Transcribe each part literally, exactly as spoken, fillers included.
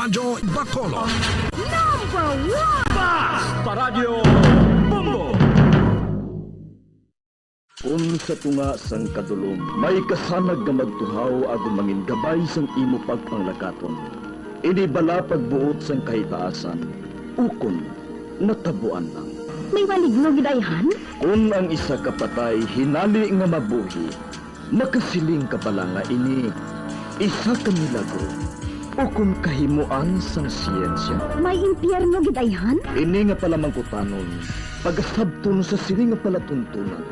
Radyo Bacolod. Number one! Basta Radyo Bombo! Kon sa tunga sang kadulom may kasanag nga magtuhaw agod mangin gabay sang imo pagpanglakaton, ini bala pagbuot sang kahitaasan, ukon natabuan lang. May maligno gid ayhan? Kon ang isa ka patay hinali nga mabuhi, makasiling ka bala nga ini isa ka milagro ukon kahimoan sang siyensya? May impyerno gid ayhan? Ini nga palamangkutanon, pagasabton sa sini nga palatuntunan,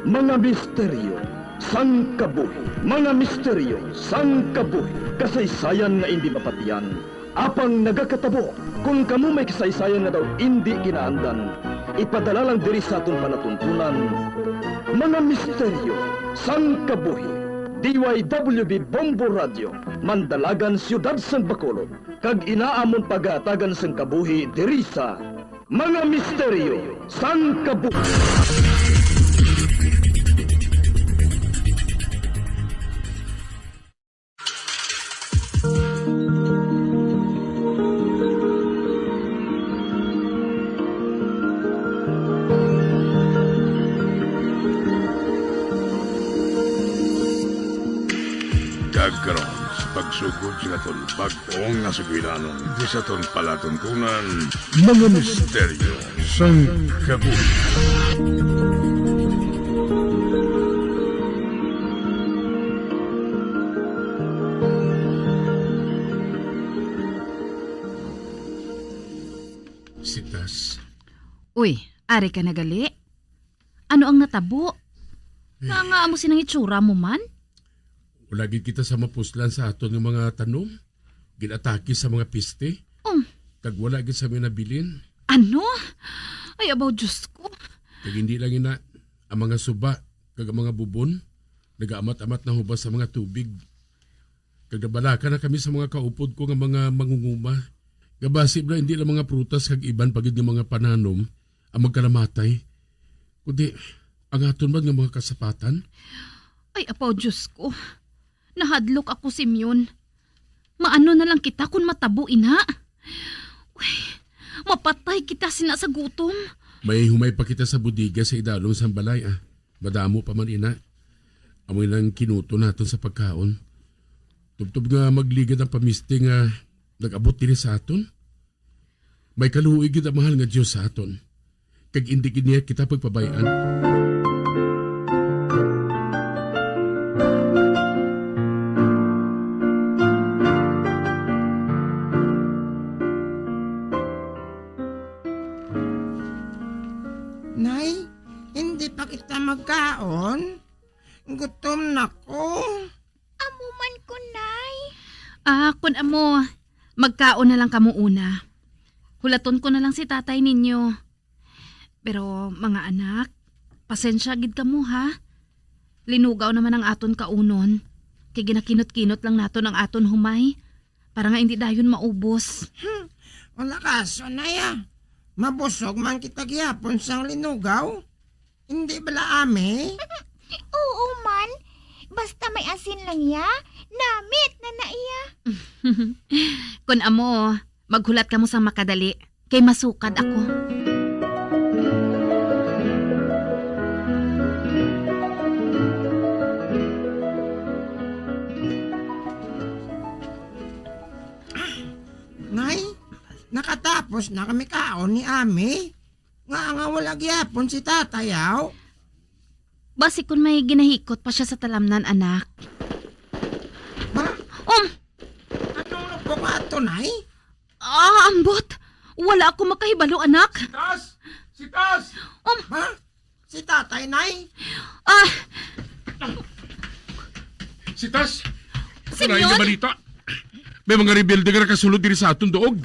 mga misteryo sang kabuhi, mga misteryo sang kabuhi, kasaysayan nga indi mapatiyan, apang nagakatabo. Kon kamo may kasaysayan nga daw indi kinaandan, ipadala lang diri sa aton palatuntunan, mga misteryo sang kabuhi. D Y W B Bombo Radio, Mandalagan, Siyudad sang Bacolod, kag ina amon pagahatagan sang kabuhi diri sa mga misteryo sang kabuhi. Kag karon, sa pagsugod sa aton bag-o nga sugilanon, di sa aton palatuntunan, mga misteryo sang kabuhi. Sitas. Uy, ari ka na gali? Ano ang natabo? Eh. Nga, nga amo sinang itsura mo man? Wala gid kita sa mapuslan sa aton nga mga tanom. Ginatake sa mga piste. Um. Kag wala gid sa mga nabilin. Ano? Ay, abaw, Diyos ko. Kag hindi lang ina, ang mga suba, kag ang mga bubon, nagaamat-amat na hubas sa mga tubig. Kag nabalaka na kami sa mga kaupod ko nga mga mangunguma. Nga basi bala hindi lang mga prutas kag iban pa gid nga mga pananom ang magkalamatay, kundi ang aton man nga mga kasapatan. Ay, apaw, Diyos ko. Nahadlok ako, Simeon. Maano na lang kita kun matabo ina? Uy, mapatay kita sina sa gutom. May humay pa kita sa bodega sa idalom sang balay, ah. Madamo pa man ina. Amo nang kinuto naton sa pagkaon. Tubtob nga magligad ang pamiste nga nag-abot diri sa aton. May kaluoy gid ang mahal nga Dios sa aton, kag indi gid niya kita pagpabay-an. Nay, hindi pa kita magkaon? Gutom na ko. Amo man ko, Nay. Ah, kun amo, magkaon na lang kamo una. Hulaton ko na lang si tatay ninyo. Pero, mga anak, pasensya gid kamo, ha? Linugaw naman ang aton kaunon, kay ginakinot-kinot lang naton ang aton humay, para nga indi dayon maubos. Hmm, wala kaso, Nay, ah. Mabusog man kita gihapon sang linugaw. Hindi bala, Ami? Oo man. Basta may asin lang iya, namit na na iya. Kun amo, maghulat kamo sang makadali, kay masukad ako. Nay, nakatapos na kami kaon ni Ami. Nga, nga wala gyapon si tatay, aw? Basi kun may ginahikot pa sia sa talamnan, anak. Ma? Um! Anong lupok nga ato, Nay? Ah, ambot! Wala ako makahibalo, anak. Si Tas! Si Tas! Um! Ma? Si tatay, Nay? Ah! Si Tas! Simeon? Balita. May mga rebelde nga nakasulod diri sa aton duog.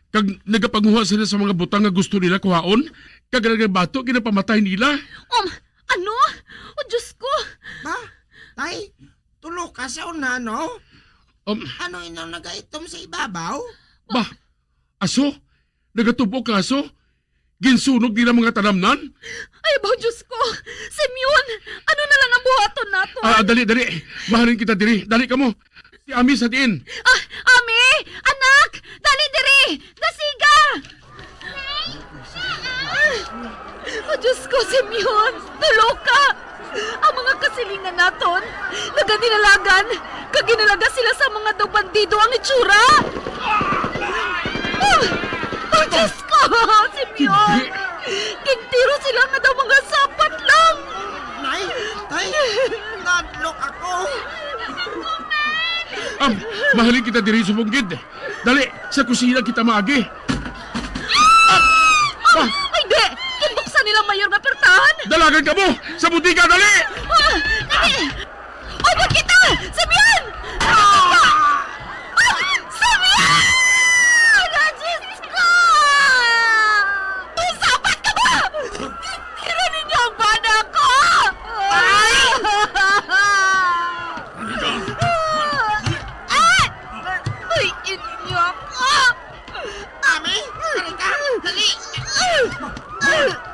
Kag nagapanguha sila sa mga butang nga gusto nila kuhaon, kag nagabato ginapamatay nila. Um, ano? O Diyos ko! Ba? Tay, tulo ka sa una, no? Um, ano inang nagaitom sa ibabaw? Ba? Aso? Nagatubo ka, aso? Ginsunog nila mga tanamnan? Ay, abaw, Diyos ko! Simeon, ano na lang ang buhaton nato? Ah, dali, dali. Mahalin kita diri. Dali kamo. Si Ami sa diin? Ah, Ami! Anak! Diyos ko, Simeon, tulo ka! Ang mga kasilingan naton nagadinalagan, kag ginalaga sila sa mga daw bandido ang itsura! Ah! Oh, Diyos ko, Simeon! Hindi. Gintiro sila nga daw mga sapat lang! Nay! Tay! Nadlok ako! Am, mahalin kita diri sa bungkid. Dali, sa kusina kita maagi. Ah! Ah! Ay, di! Ginbuksan nila mayor nga pertahan! Dalagan kamo! Sa butika, dali! Ah! Dali! Ubod kita! Simeon! Ah! Ay! Simeon! Ah, Diyos ko! Usapan ka ba? Tira ninyo ang bana ko! Ay! Ah! Ay! Ay, ninyo ako! Ami, kari ka! Dali! Dali!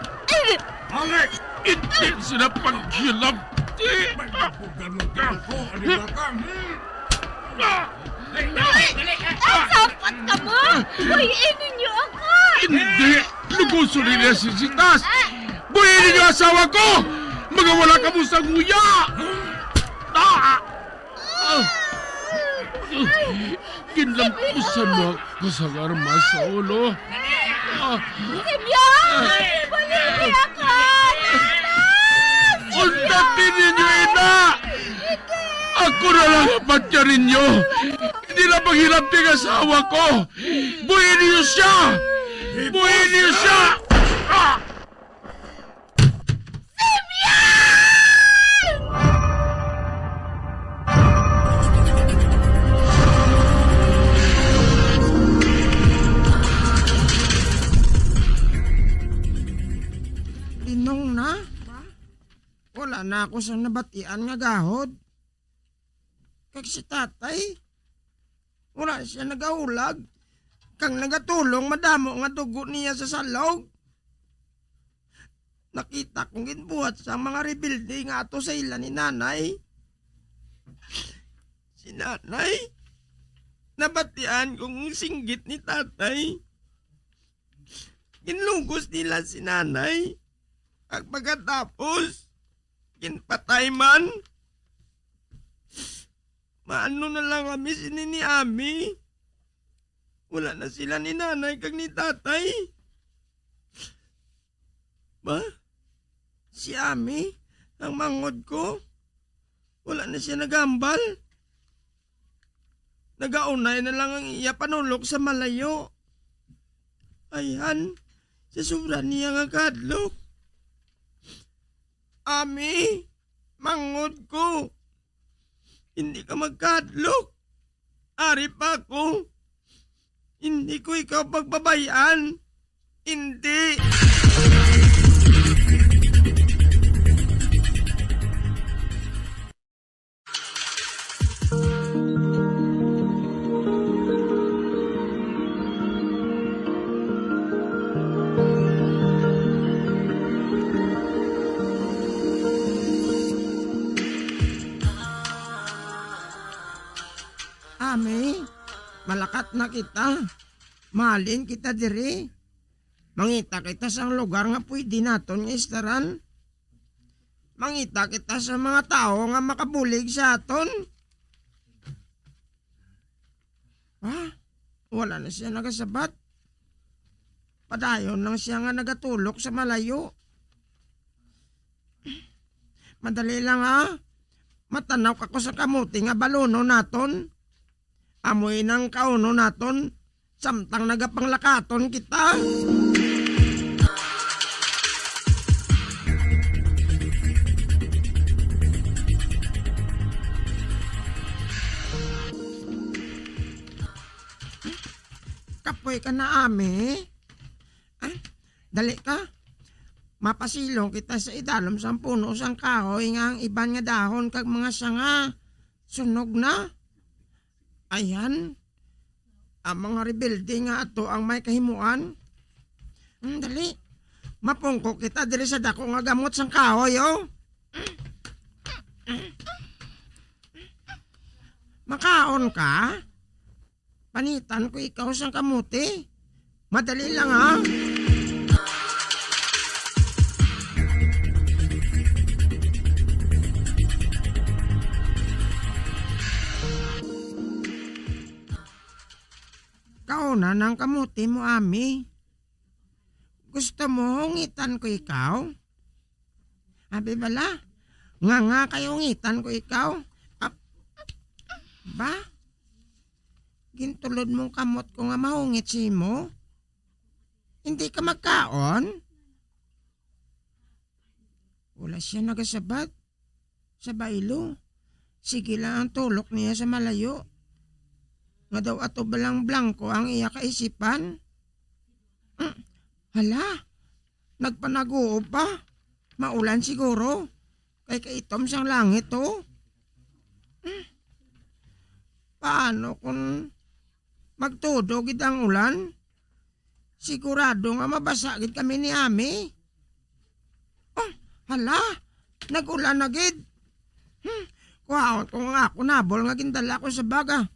Hindi sila paghilabti! May napugan mo dito, ano ba ka? Hmm? Dali! Dali! Ay, sapat ka mo! Buhiin ninyo ako! Hindi! Luguso nila si Sitas! Buhiin ninyo asawa ko! Magawala ka mo sa nguya! Ah! Ah! Ginlampusan mo ako sang armas sa ulo. Ah! Simeon! Bulihi ako! Undati ninyo, ina! Ako na lang ang patya ninyo! Hindi na maghilabti ang asawa ko! Buhi niyo siya! Buhi niyo siya! Ah! Simeon! Linong na. Wala na ako sa nabatian nga gahod. Kag si tatay, wala siya nagahulag, kag nagatulong madamo nga dugo niya sa salog. Nakita kong ginbuhat sang mga rebelde nga ato sa ila ni nanay. Si nanay, nabatian kong singgit ni tatay. Ginlugos nila si nanay, kag pagkatapos, ginpatay man. Maano na lang kami sini ni Ami? Wala na sila ni nanay kag ni tatay. Ba? Si Ami, ang manghod ko, wala na siya nagahambal. Nagaunay na lang ang iya panulok sa malayo. Ayhan, sa sobra niya nga kahadlok. Ami, manghod ko. Hindi ka magkahadlok. Ari pa ako. Hindi ko ikaw pagpabay-an. Hindi. Ami, malakat na kita. Mahalin kita diri. Mangita kita sang lugar nga pwede naton nga istaran. Mangita kita sa mga tawo nga makabulig sa aton. Ah, wala na siya nagasabat. Padayon lang siya nga nagatulok sa malayo. Madali lang, ha. Matanaw ka ko sa kamote nga balunon naton. Amo inang kaunon naton, samtang nagapanglakaton kita. Kapoy ka na, Ami. Ah, dali ka. Mapasilong kita sa idalom sang puno sang kahoy nga ang iban nga dahon kag mga sanga sunog na. Ayan, ang mga rebelde nga ato ang may kahimuan. Hmm, dali. Mapungko kita diri sa dako nga gamot sang kahoy, oh. Makaon ka? Panitan ko ikaw sang kamote. Madali lang, ha? Auna nang kamuti mo, Ami. Gusto mo hungitan ko ikaw? Abi bala, nga nga kay hungitan ko ikaw. Ap-, ba? Gintulod mong kamot ko nga mahungit simo? Hindi ka magkaon? Wala siya nagasabat sa baylo. Sige lang ang tulok niya sa malayo. Nga daw ato balang blanco ang iya kaisipan. Mm, hala, nagpanaguo pa. Maulan siguro. Kay kaitom sang langit, oh. Mm. Paano kung magtudo gid ang ulan? Sigurado nga mabasa gid kami ni Ami. Oh, hala, nag-ulan na gid. Hmm, kuhaon ko nga ako nabol nga gindala ko sa baga.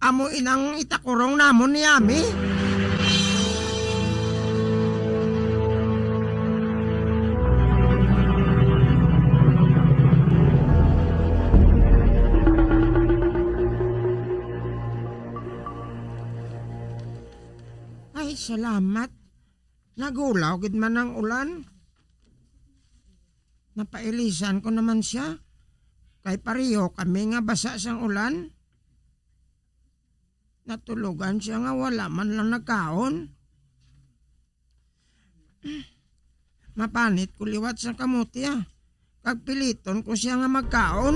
Amo inang itakurong namon ni Ami. Ay, salamat. Nagulaw gid man ang ulan. Napailisan ko naman sia, kay pareho kami nga basa sang ulan. Natulogan sia nga wala man lang nagkaon. Mapanit ko liwat sang kamote, ah, kag piliton ko sia nga magkaon.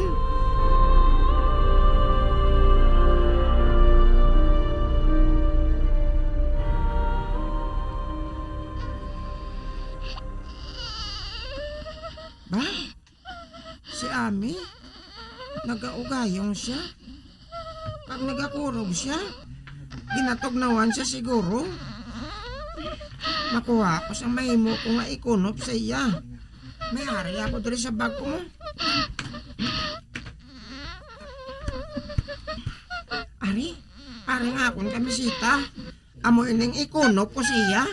Ba? Si Ami? Nagaugayong sia? Kag nagakurog sia? Ginatugnawan sia siguro? Makuha ko sang mahimo ko nga ikunop sa iya. May ari ako diri sa bag ko mo. Ari, ari nga akon kamisita. Amo ining ikunop ko siya.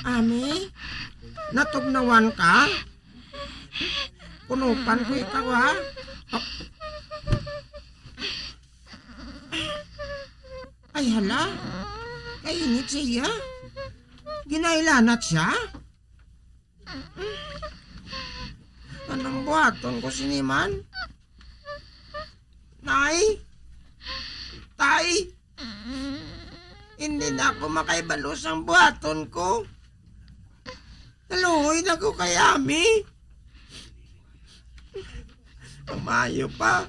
Ami, natugnawan ka? Kunupan ko ikaw, ha? Ay, hala. Kainit siya. Ginailanat siya? Anong buhaton ko sini man? Nay? Tay? Hindi na ako makaibalo sang buhaton ko. Naluoy na ko kay Ami. Ang maayo pa,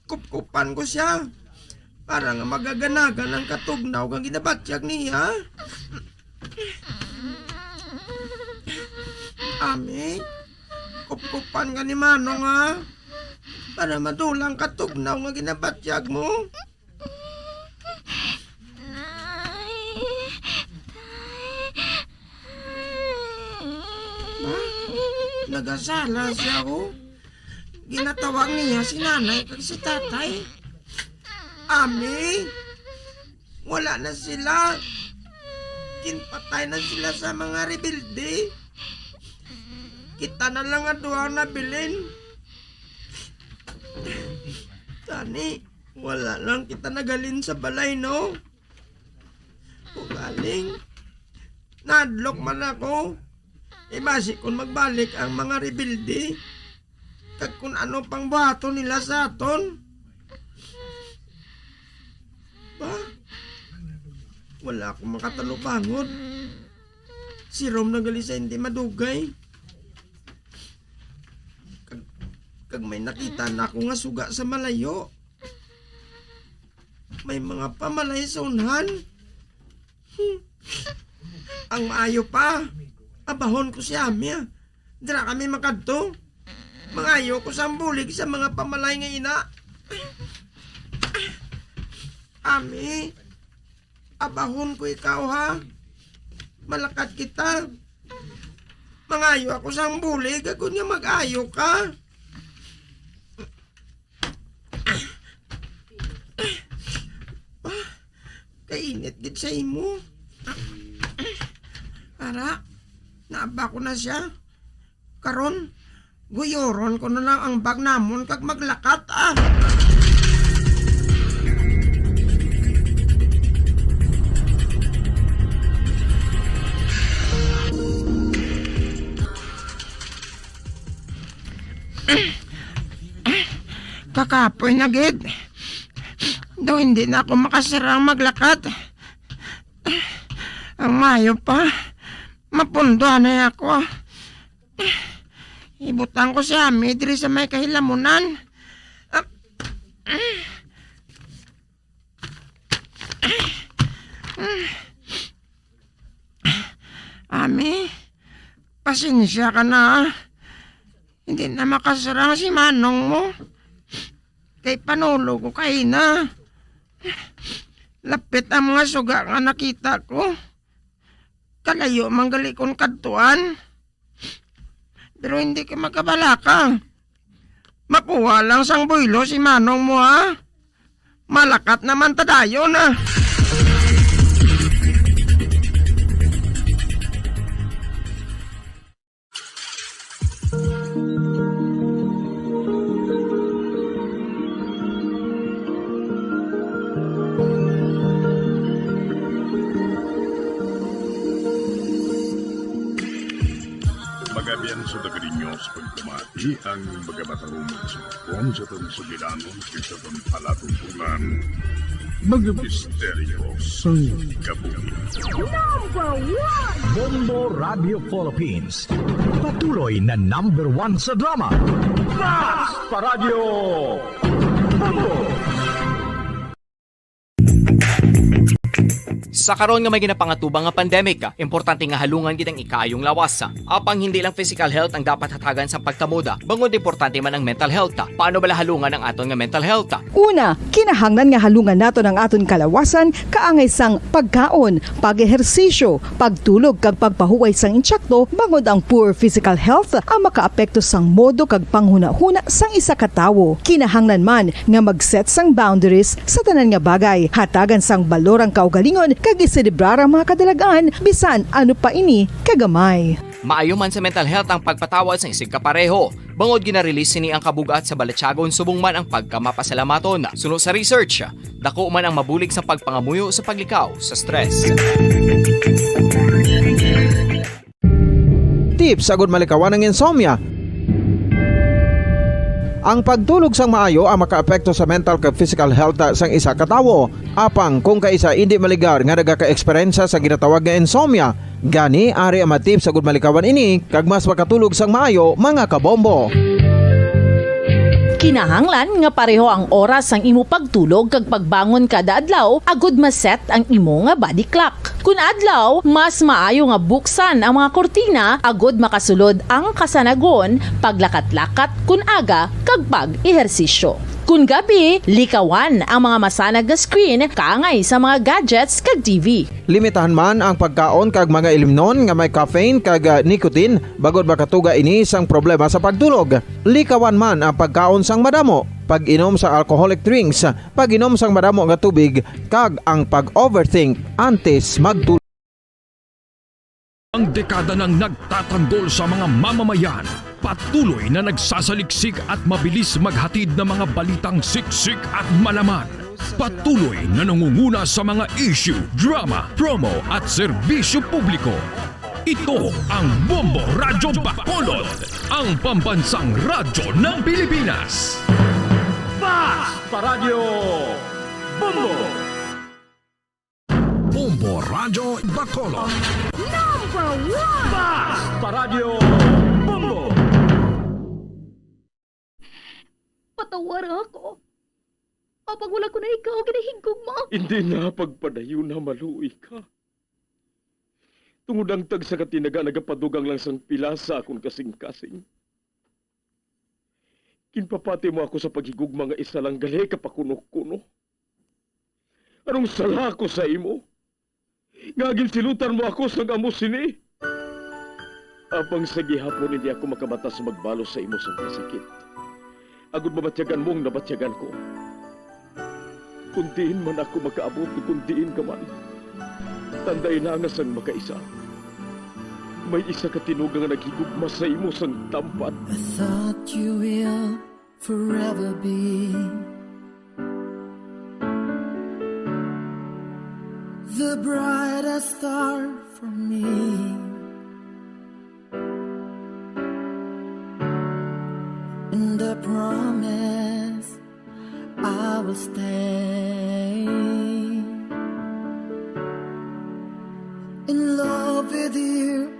kupkupan ko siya para nga magaganagan ang katugnaw nga ginabatyag niya. Ami, kupkupan ka ni Manong, ha? Para madulang katugnaw nga ginabatyag mo. Nay, tay. Ha? Nagasala siya, oh. Ginatawag niya si nanay kag si tatay. Ami, wala na sila. Ginpatay na sila sa mga rebelde. Kita na lang nga duha ang nabilin. Tani, wala lang kita naghalin sa balay, no? Ugaling, nadlok man ako. Ibasi kung magbalik ang mga rebelde, kag kung ano pang buhaton nila sa aton. Ba? Wala akong makatalupangod. Si Rom nagali sa hindi madugay. Kag, kag may nakita na ako nga suga sa malayo. May mga pamalay sa unhan. Hmm. Ang maayo pa, abahon ko si Ami, ah. Dira kami makadto. Mangayo ko sang bulig sa mga pamalay nga ina. Ami, abahon ko ikaw, ha? Malakat kita. Mangayo ako sang bulig, agod nga mag-ayo ka. Ah, kainit gid sa imo. Ara, naaba ko na siya. Karon, guyoron ko na lang ang bag namon kag maglakat, ah. Kapoy na gid. Daw hindi na ako makasirang maglakat. Ang maayo pa, mapundo anay ako. Ibutang ko si Ami diri sa may kahilamunan. Ami, pasensya ka na, ah. Hindi na makasarang si manong mo. Kay panulog ko kaina. Lapit ang mga suga nga nakita ko. Kalayo man gali kon kadtuan. Pero hindi ka magkabalaka. Makuha lang sang buylo si manong mo, ha? Malakat naman ta dayon, ha? Magabian sa taga ninyo sa pagpamati ang mga mataruman sa pagpon sa atong sugilanon kag sa atong palatumbonan. Mga misteryo sang kabuhi. Number one! Bombo Radio Philippines. Patuloy na number one sa drama. Mas pa Radio Bombo! Sa karon nga may ginapangatubang nga pandemic, importante nga halungan gid ang ikaayong lawas. Apang hindi lang physical health ang dapat hatagan sang pagtamod, bangod importante man ang mental health. Paano bala halungan ang aton nga mental health? Una, kinahanglan nga halungan naton ang aton kalawasan kaangay sang pagkaon, pag-ehersisyo, pagtulog kag pagpahuway sang intsakto, bangod ang poor physical health ang makaapekto sang modo kag panghunahuna sang isa ka tawo. Kinahanglan man nga mag-set sang boundaries sa tanan nga bagay, hatagan sang balor ang kaugalingon kag iselebrar ang mga kadalag-an bisan ano pa ini kagamay. Maayo man sa mental health ang pagpatawad sang isigkapareho, bangod gina-release sini ang kabug-at sa balatyagon subong man ang pagkamapasalamaton. Suno sa research, dako man ang mabulig sa pagpangamuyo sa paglikaw sa stress. Tips agud malikawan ang insomnia. Ang pagtulog sang maayo ang makaapekto sa mental kag physical health sang isa ka tawo. Apang kung kaisa indi maligar nga nagaka-eksperyensya sa ginatawag nga insomnia, gani ari ang mga tips agud malikawan ini kag mas makatulog sang maayo, mga kabombo. Kinahanglan nga pareho ang oras sang imo pagtulog kag pagbangon kada adlaw agud ma-set ang imo nga body clock. Kun adlaw, mas maayo nga buksan ang mga kurtina agud makasulod ang kasanagon, paglakat-lakat kun aga, kag pag-ehersisyo. Kun gabi, likawan ang mga masanag nga screen kaangay sa mga gadgets kag T V. Limitahan man ang pagkaon kag mga ilimnon nga may caffeine kag, ah, nicotine, bangod makatuga ini sang problema sa pagtulog. Likawan man ang pagkaon sang madamo, pag-inom sa alcoholic drinks, pag-inom sang madamo nga tubig, kag ang pag-overthink antes magtulog. Ang dekada nang nagtatanggol sa mga mamamayan, patuloy na nagsasaliksik at mabilis maghatid ng mga balitang siksik at malaman. Patuloy na nangunguna sa mga issue, drama, promo at serbisyo publiko. Ito ang Bombo Radyo Bacolod, ang pambansang radyo ng Pilipinas. Fast Paradio Bombo! Bombo Radyo Bacolod. Number one! Fast Paradio Bombo! Patawara ako. Apang wala ko na ikaw ginahigugma. Hindi na pagpadayon na maluoy ka. Tungod ang tagsa ka tinaga nagapadugang lang sang pila sa akon kasing-kasing. Ginpapati mo ako sa paghigugma nga isa lang gali ka pakuno-kuno. Anong sala ko sa imo? Nga ginsilutan mo ako sang amo sini? Apang sa gihapon hindi ako makabatas magbalos sa imo sang kasakit, agud mabatyagan mo ang nabatyagan ko. Kung diin man ako makaabot, kung diin ka man, tandai na nga sang makaisa, may isa ka tinuga nga naghigugma sa imo sang tampat. I thought you will forever be the brightest star for me. And I promise Stay in love with you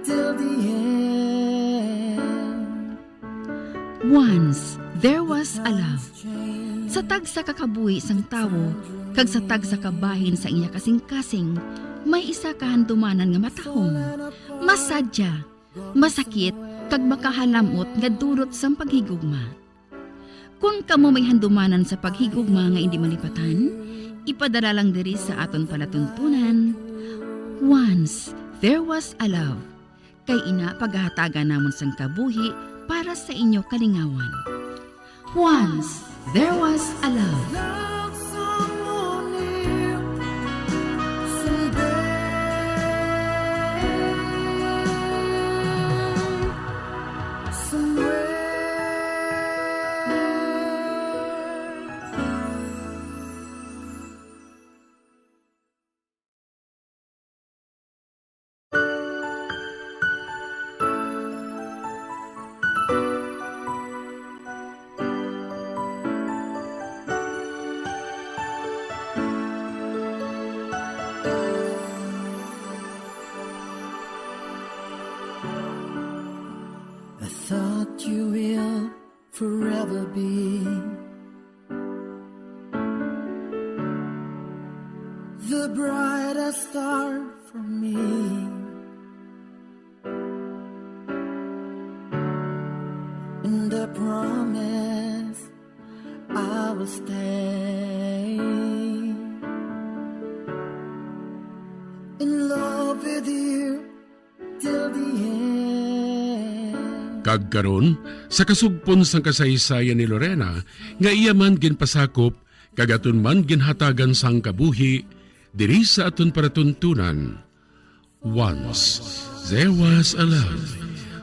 till the end. Once there was a love. Sa tagsa ka kabuhi sang tawo kag sa tagsa ka bahin sa iya kasing-kasing, may isa ka handumanan nga matahom, masadya, masakit, kag makahalam-ot nga dulot sang paghigugma. Kon kamo may handumanan sa paghigugma nga indi malipatan, ipadala lang diri sa aton palatuntunan, Once There Was a Love, kay ina pagahatagan namon sang kabuhi para sa inyo kalingawan. Once There Was a Love. Love someone new someday, somewhere. I thought you will forever be the brightest star for me. And I promise I will stay in love with you till the end. Kag karon, sa kasugpon sang kasaysayan ni Lorena, nga iya man ginpasakop, kag aton man ginhatagan sang kabuhi, diri sa aton palatuntunan, Once There Was a Love,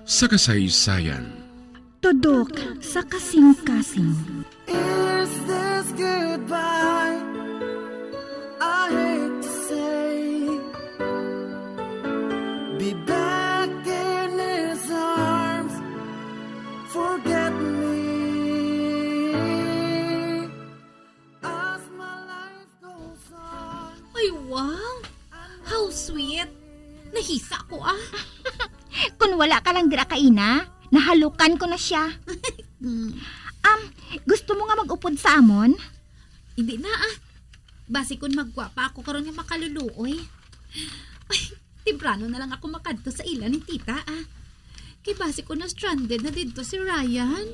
sa kasaysayan. Tudok sa kasing-kasing. Is this goodbye? I hate to say. Be back in his arms. Forget me. As my life goes on. Ay, wow! How sweet! Nahisa ko, ah. Kung wala ka lang dira kaina, nahalukan ko na siya. Mm. Um, gusto mo nga mag-upod sa amon? Hindi na, ah. Basi kun maggwa pa ako karon nga makaluluoy. Ay, temprano na lang ako makadto sa ila ni tita, ah. Kay basi ko na stranded na didto si Ryan.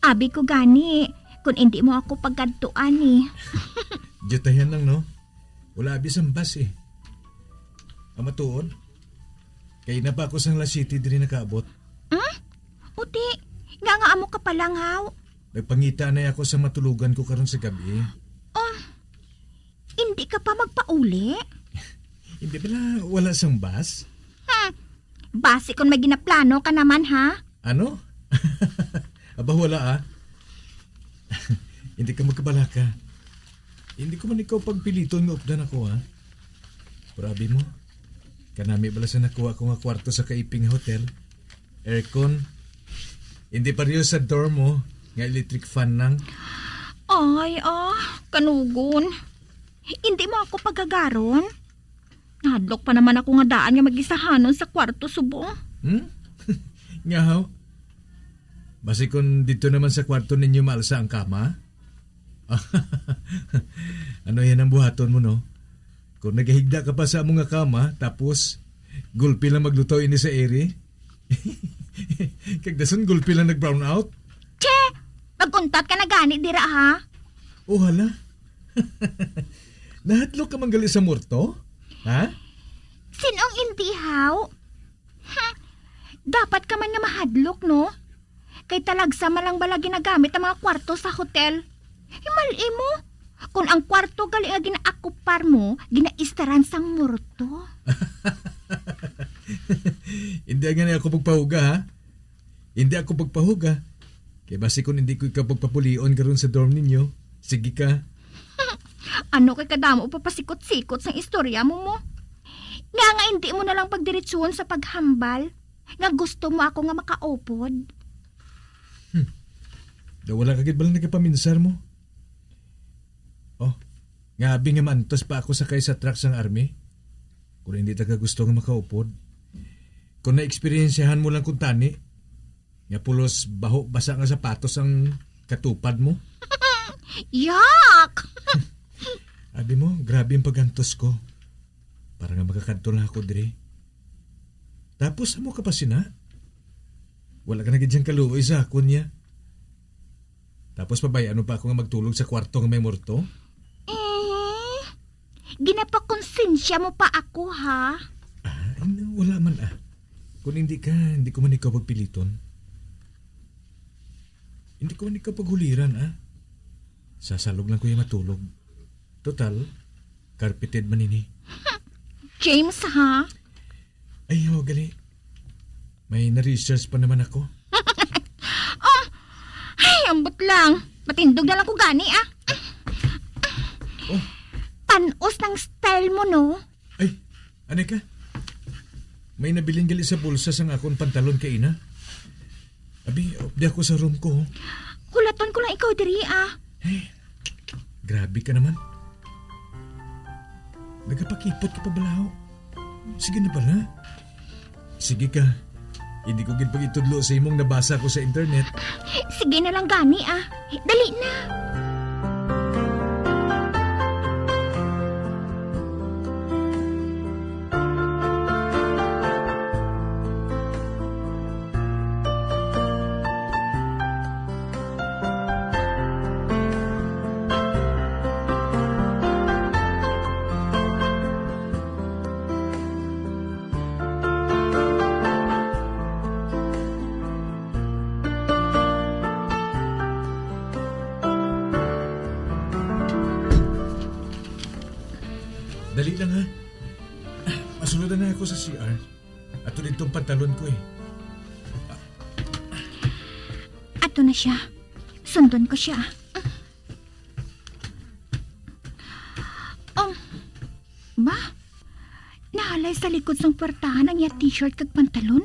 Abi ko gani, kun indi mo ako pagkadtuan, eh. Diyatayan lang, no? Wala abi sang bus, eh. Ang matuod, kay na pa ako sang La City diri nakaabot. Hmm? Uti, nga nga amo ka pa lang, haw? Nagpangita na ako sa matulogan ko karon sa gabi. Oh, hindi ka pa magpauli? Hindi bala wala sang bus? Hmm. Basi kung may ginaplano ka naman, ha? Ano? Aba, wala, ah. Hindi ka magkabalaka. Hindi ko man ikaw pagpiliton nga updan ako, ha? Pero abi mo, kanami bala sa nakuha ko nga kwarto sa kaiping nga hotel. Aircon. Hindi pareho sa dorm mo, nga electric fan lang. Ay, ah, kanugon. Hindi mo ako pagagaron? Nahadlok pa naman ako nga daan nga magisahanon sa kwarto subong. Hmm? Nga, haw? Basi kung dito naman sa kwarto ninyo maalsa ang kama? Ano yan ang buhaton mo, no? Kung nagahigda ka pa sa amo nga kama, tapos gulpi lang maglutaw ini sa ere? Kag dason gulpi lang nag-brown out. Che! Mag-untat ka na gani dira, ha? Oh, hala. Nahadlok ka man gali sa morto? Ha? Sin-ong indi, haw? Hmm. Dapat ka man nga mahadlok, no? Kay talagsa man lang bala ginagamit ang mga kwarto sa hotel. Himal-i mo, kung ang kwarto gali nga ginaakupar mo, ginaistaran sang morto. Hindi nga na ako pagpahuga, ha? Hindi ako pagpahuga. Kay basi kung hindi ko ikaw pagpapulion karon sa dorm ninyo, sige ka. Ano kay kadamo papasikot-sikot sang istorya mo mo? Nga nga hindi mo na lang pagdiretsuhon sa paghambal nga gusto mo ako nga makaupod? Hmm. Daw wala ka gid bala nagapaminsar mo? Oh, nga abi nga maantos pa ako sakay sa truck sang army? Kung hindi ta ka gusto nga makaupod. Kung naeksperyensyahan mo lang kung tani, nga pulos baho basa nga sapatos ang katupad mo. Yak! Abi mo, grabe ang pagantos ko. Para nga makakadto lang ako diri. Tapos amo ka pa sina? Wala ka na gid siyang kaluoy sa akon niya. Tapos pabayaan mo pa ako nga magtulog sa kwarto nga may morto? Eh, ginapakonsensya mo pa ako, ha? Ah, ano, wala man, ah. Kung hindi ka, hindi ko man ikaw pagpiliton. Hindi ko man ikaw paghuliran, ah. Sa salog lang ko yung matulog. Total, carpeted man ini. James, ha? Ay, oh, gali. May na-research pa naman ako. Oh, ay, ambot lang. Matindog na lang ko gani, ah. Oh. Panos ng style mo, no? Ay, anay ka? May nabilin gali sa bulsa sang akon pantalon kaina. Abi, di ako sa room ko, oh. Hulaton ko lang ikaw diri, ah. Eh, grabe ka naman. Nagapakipot ka pa bala, oh. Sige na pala. Sige ka. Hindi ko gid pagitudlo sa imong nabasa ko sa internet. Sige na lang gani, ah. Dali na. Dali lang, ha. Masulod na ako sa C R. Ato didtong pantalon ko, eh. Ato na siya. Sundon ko siya. Um, ba? Nahalay sa likod sang puwertahan ang iya t-shirt kag pantalon?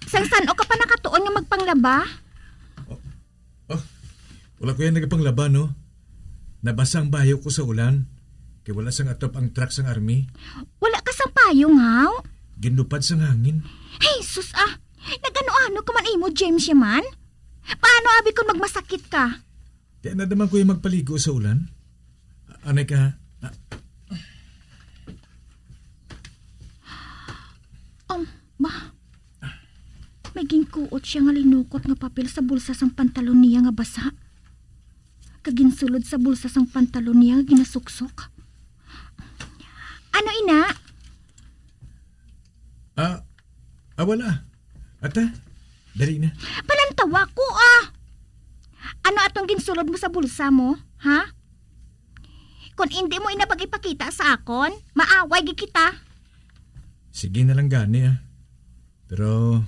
Sang san-o ka pa nakatuon nga magpanglaba? Oh, oh, wala ko yan nagapanglaba, no? Nabasa ang bayo ko sa ulan. Kay wala sang atop ang truck sang army. Wala ka sang payong, haw? Ginlupad sang hangin. Hey, sus, ah! Nag-ano-ano ka man imo, James, yaman? Paano abi kung magmasakit ka? Kaya na naman ko yung magpaligo sa ulan. Anay ka, ha? Ah. Um, ba? May ginkuot siya nga linukot nga papel sa bulsa sang pantalon niya nga basa. Kag ginsulod sa bulsa sang pantalon niya nga ginasuksok. Ano ina? Ah, ah, wala. Ata, dali na. Palantawa ko, ah! Ano atong ginsulod mo sa bulsa mo, ha? Kung indi mo ina pag-ipakita sa akon, maaway gid kita. Sige na lang gani, ah. Pero,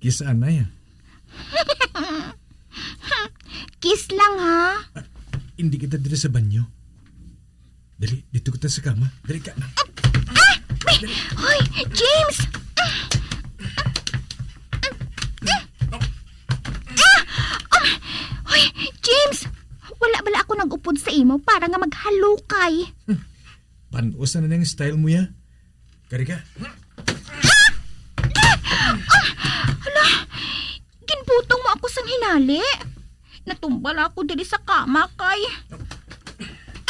kiss anay, ah. Kiss lang, ha? Ah, hindi kita diri sa banyo. Dali, dito kita sa kama. Dali ka na. Ah! Hoy, James! Ah! Um, hoy, James! Wala bala ako nag-upod sa imo para nga maghalukay. Panos na na yung style mo, ya? Kari ka? Ah! Ah! Hala! Ginbutong mo ako sang hinali. Natumba lang ako diri sa kama kay...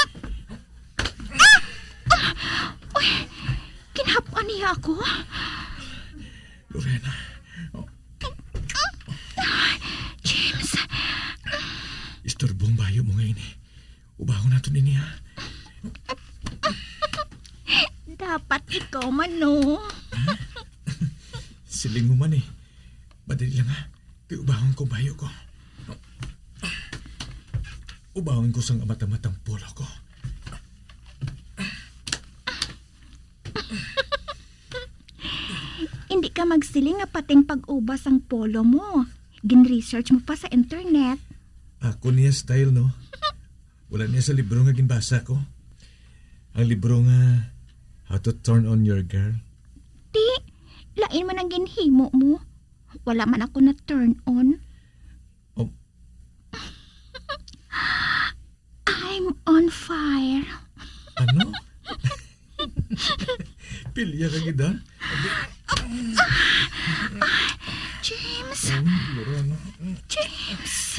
Ah! Ah! Uy, ginhap-an niya ako. Lorena, ini. Ubahon naton ini, ha? Dapat ikaw man, no? Siling mo man, eh. Madali lang, ha? Kay ubahon ko bayo ko. Ubahon ko sang amat-amat ang polo ko. Hindi ka magsiling nga pating pag-ubas ang polo mo. Gin-research mo pa sa internet. Ako niya style, no? Wala niya sa libro nga ginbasa ko. Ang libro nga How to Turn On Your Girl. Di, lain man ang ginhimo mo. Wala man ako na turn on. Oh. I'm on fire. Ano? Pilya ka gid, ha? James! Ang lura na. James!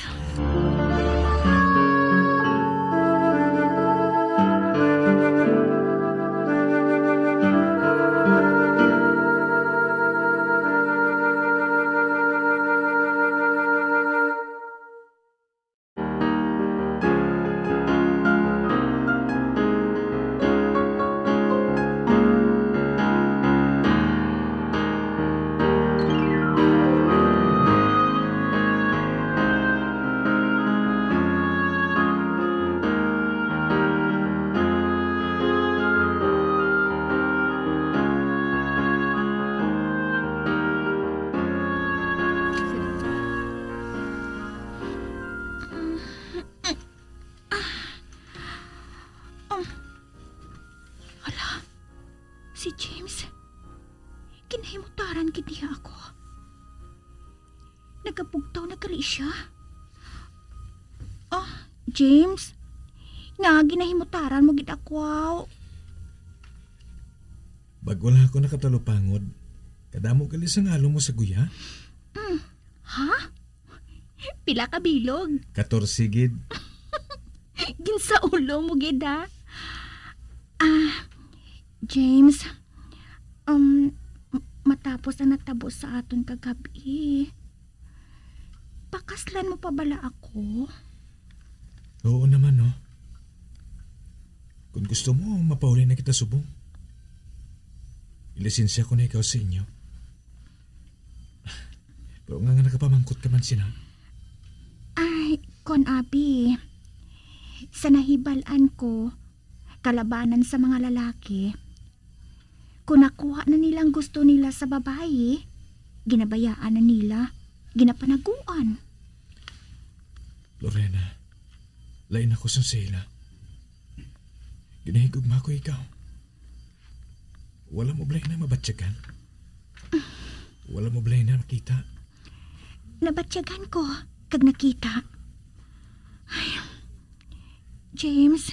Um, hala, si James. Ginahimutaran gid niya ako. Nagabugtaw na gali siya. Ah, James, nga ginahimutaran mo gid ako. Bag-o lang ako nakatalupangod. Kadamo gali sa ngalo mo sa guya? Mm. Ha? Pila ka bilog? Katorse gid. Ginsaulo mo gid, ha? Ah, James, um, m-, matapos ang natabo sa aton kagabi, pakaslan mo pa bala ako? Oo naman, no? Kung gusto mo, mapauli na kita subong. Ilisensya ko na ikaw sa inyo. Pero nga, nga nakapamangkot ka man, Sina? Ay, kon abi, sa nahibal-an ko, kalabanan sa mga lalaki, kung nakuha na nila ang gusto nila sa babayi, ginabayaan na nila, ginapanaguan. Lorena, lain ako sang Sheila. Ginahigugma ko ikaw. Wala mo balay na mabatyagan? Wala mo balay na nakita? Nabatyagan ko kag nakita. Ay, James,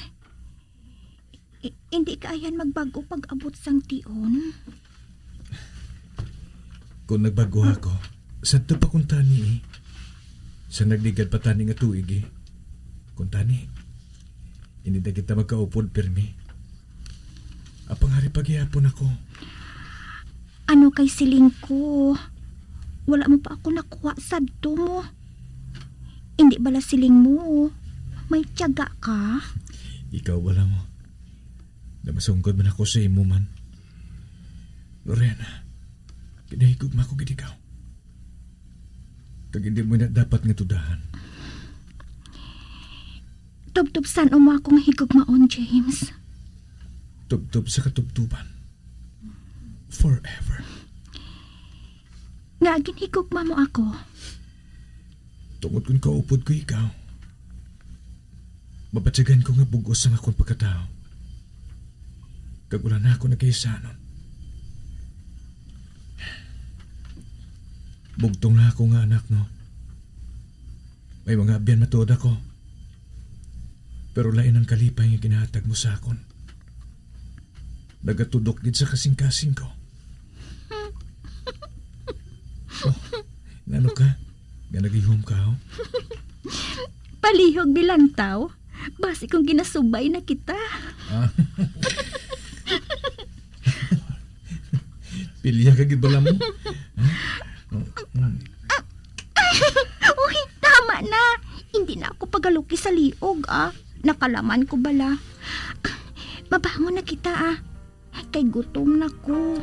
i-, hindi ka ayan magbag-o pag-abot sang tion. Kung nagbag-o ako, sadto pa kuntani, eh. Sa nagligad pa tani nga tuig, eh. Kuntani, hindi na kita magkaupod pirmi. Apang ari pa gihapon ako. Ano kay siling ko? Wala mo pa ako nakuha sadto mo. Hindi bala siling mo, may tiyaga ka? Ikaw bala mo. Na masungkod man ako sa imo man. Lorena, ginahigugma ko gid ikaw. Kag hindi mo na dapat nga tudahan. Tubtob san-o mo ako nga higugmaon, James? Tubtob sa katubtoban. Forever. Nga ginhigugma mo ako? Tungod kung kaupod ko ikaw, mabatyagan ko nga bug-os ang akon pagkatao. Kag wala na ako nagkaisanon. Bugtong na ako nga anak, no? May mga abyan matuod ako. Pero lain ang kalipay nga ginahatag mo sa akon. Nagatudok gid sa kasing-kasing ko. Oh, ngano ka? Nga nagihom ka, oh? Palihog bilantaw. Basi kung ginasubay na kita. Ah. Pilya ka gid bala mo? Huh? Mm. Uy, tama na. Hindi Di na ako pagaluki sa liog, ah. Nakalaman ko bala. Mabangon na kita, ah. Kay gutom na ko.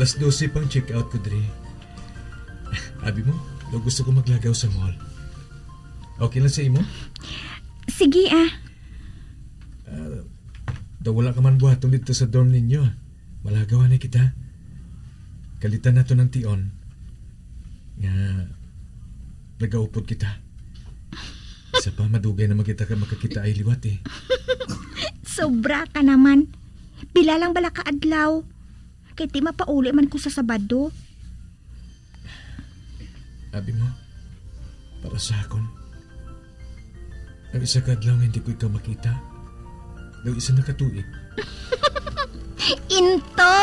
Las dose pang check out ko diri. Abi mo, daw gusto ko maglagaw sa mall. Okay lang sa imo? Sige, ah. Ah, daw wala ka man buhaton dito sa dorm ninyo. Malagaw na kita. Kalitan nato ng tion nga nagaupod kita. Isa pa, madugay naman kita ka makakita ay liwat eh. Sobra ka naman. Pila lang bala ka adlaw? Kay ti mapauli man ko sa Sabado. Abi mo, para sa akon, ang isa ka adlaw nga hindi ko ikaw makita, daw isa na ka tuig. Into!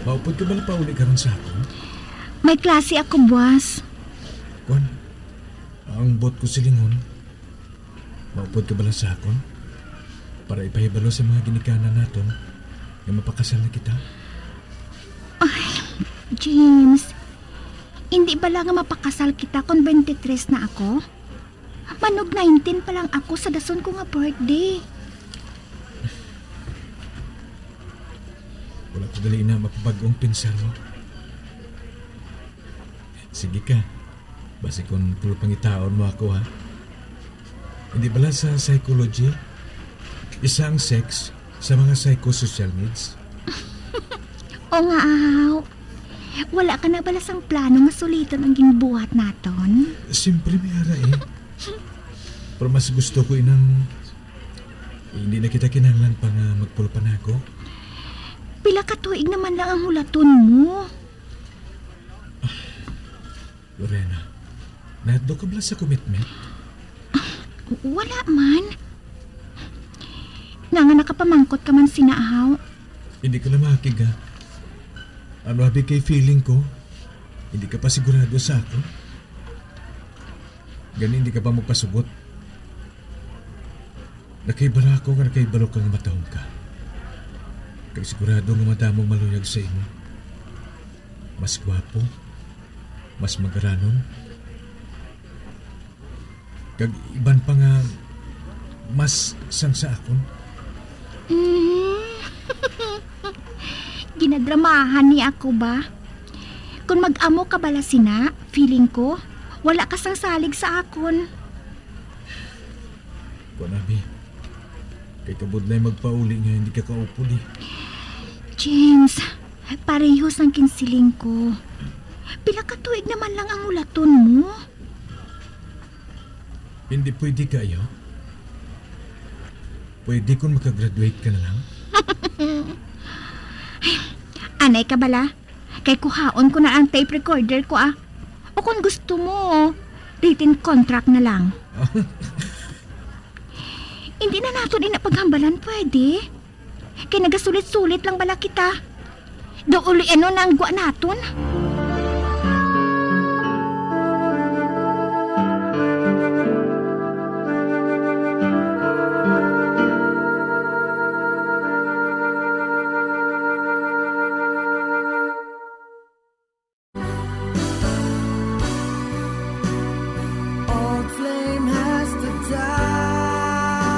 Maupod ka bala pauli karon sa akon? May klase ako buwas. Kwan, ang buot ko silingon, maupod ka bala sa akon? Para ipahibalo sa mga ginikanan naton nga mapakasal na kita? Ay, James, hindi bala nga mapakasal kita kon twenty-three na ako? Manog nineteen pa lang ako sa dason ko nga birthday. Wala ko gali na mapabag-ong pensar mo. Sige ka. Basi kon puro pangitaon mo ako, ha? Hindi bala sa psychology, isa ang sex sa mga psychosocial needs? O nga, aw. Wala ka na bala sang plano nga suliton ang ginbuhat naton? Siyempre, may ara eh. Pero mas gusto ko inang hindi na kita kinahanglan pa nga magpulpanago. Pila ka tuig naman lang ang hulaton mo? Lorena, nahadlok ka bala sa commitment? Wala man. Nga nga nakapamangkot ka man sina, ahaw? Hindi ka lamahakig, ha? Ano abi kay feeling ko? Hindi ka pa sigurado sa akon? Gani hindi ka pa magpasugot? Nakahibalo ako nga nakahibalo ka nga matahom ka. Kag sigurado nga madamo ang maluyag sa imo. Mas gwapo, mas magaranon, kag iban pa nga mas sang sa akon. Mm. Ginadramahan ni ako ba? Kung mag-amo ka bala sina, feeling ko, wala ka sang salig sa akon. Kuan, abi. Kay kabudlay magpauli nga hindi ka kaupod, eh. James, pareho sang kinsiling ko. Pila ka tuig naman lang ang ulaton mo? Hindi pwede kaya? Pwede kung makagraduate ka na lang? Anay ka bala? Kay kuhaon ko na ang tape recorder ko, ah. O kung gusto mo, written contract na lang. Hindi na naton ina paghambalan, pwede? Kay nagasulit-sulit lang bala kita. Daw uli ano na ang gwa naton? Old flame has to die.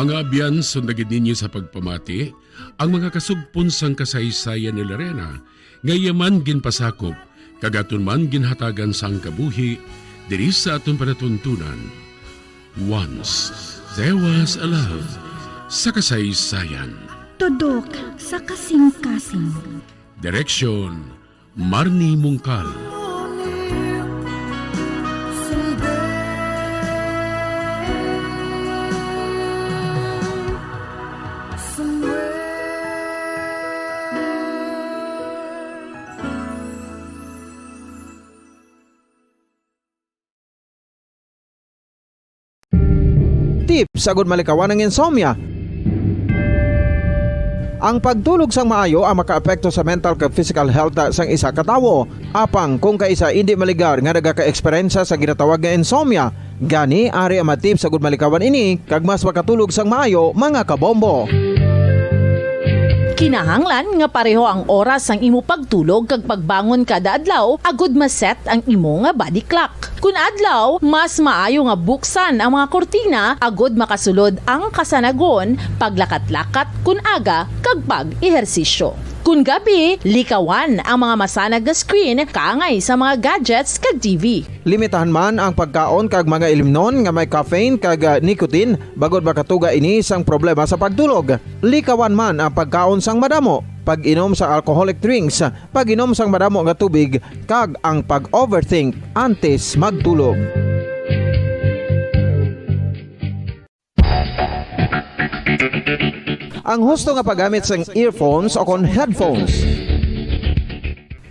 Nga abyan, sunda gid ninyo sa pagpamati ang mga kasugpon sang kasaysayan ni Lorena, nga iya man ginpasakop, kag aton man ginhatagan sang kabuhi diri sa aton palatuntunan. Once There Was a Love sa kasaysayan. Tudok sa kasing-kasing. Direksyon, Marnie Mungkal. Tips agud malikawan ang insomnia. Ang pagtulog sang maayo ang makaapekto sa mental kag physical health sang isa ka tawo. Apang kung kaisa indi maligar nga nagaka-eksperyensya sa ginatawag nga insomnia, gani ari ang mga tips agud malikawan ini kag mas makatulog sang maayo, mga kabombo. Kinahanglan nga pareho ang oras sang imo pagtulog kag pagbangon kada adlaw agud ma-set ang imo nga body clock. Kun adlaw, mas maayo nga buksan ang mga kurtina agud makasulod ang kasanagon, paglakat-lakat kun aga, kag pag-ehersisyo. Kun gabi, likawan ang mga masanag nga screen kaangay sa mga gadgets kag T V. Limitahan man ang pagkaon kag mga ilimnon nga may caffeine kag, ah, nicotine, bangod makatuga ini sang problema sa pagtulog. Likawan man ang pagkaon sang madamo, pag-inom sang alcoholic drinks, pag-inom sang madamo nga tubig, kag ang pag-overthink antes magtulog. Ang husto nga paggamit sang earphones o kon headphones.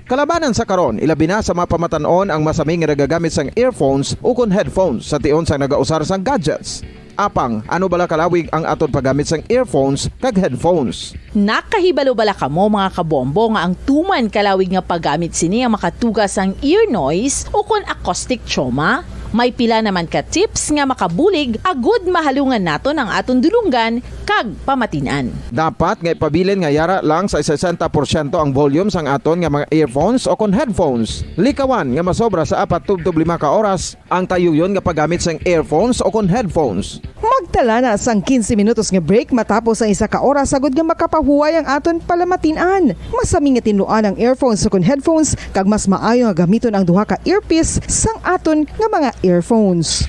Kalabanan sa karon, ilabi na sa mga pamatan-on ang masami nga nagagamit sang earphones ukon headphones sa tion sang nagausar sang gadgets. Apang, ano bala kalawig ang aton paggamit sang earphones kag headphones? Nakahibalo bala kamo, mga kabombo, nga ang tuman kalawig nga paggamit sini ang makatuga sang ear noise ukon acoustic trauma? May pila naman ka tips nga makabulig agud mahalungan naton ang aton dulonggan kag pamatin-an. Dapat nga ipabilin nga yara lang sa sesenta porsyento ang volume sang aton nga mga earphones o kon headphones. Likawan nga masobra sa apat tubtob lima ka oras ang tayuyon nga paggamit sang earphones o kon headphones. Magtala na sang quince minutos nga break matapos ang isa ka oras, agud nga makapahuway ang aton palamatin-an. Masami nga tinluan ang earphones o kon headphones, kag mas maayo nga gamiton ang duha ka earpiece sang aton nga mga earphones.